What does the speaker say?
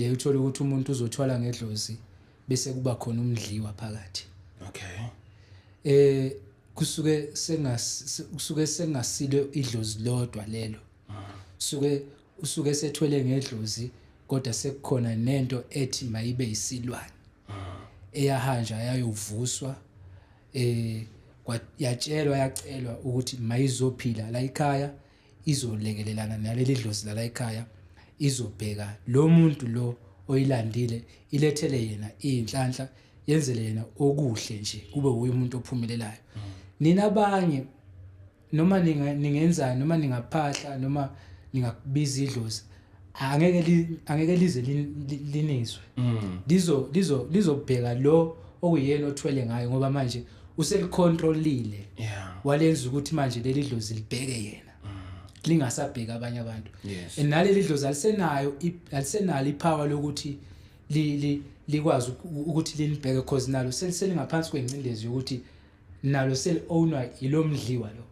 Le uthola ukuthi umuntu uzothwala ngedlozi bese kuba khona umdliwa phakathi. Kusuke sengasilo idlozi lodwa lelo. Suke usuke sethwele ngedlozi, kodwa sekukhona nento ethi mayibe isilwane eyahanja yayovuswa, yatshelwa, yacelwa ukuthi mayizophila la ekhaya, izolekelelana naleli dlozi la ekhaya, izobheka lo muntu lo oyilandile, ilethele yena inhlanhla, yenzele yena okuhle nje, kube uye umuntu ophumelelayo. Nina abanye noma ningenzani, noma ningaphahla, noma ningakubiza idlozi, angeke lize linizwe. Lizobheka lo okuyena othwele ngayo, ngoba manje uselicontrolile. Walenza ukuthi manje leli dlozi libheke yena, lingasabheka abanye abantu. And naleli dlozi alisenalo ipower lokuthi likwazi ukuthi linibheke, cause nalo selingaphansi kwengcindezi yokuthi nalo seli-ownwa ilo mdliwa lo.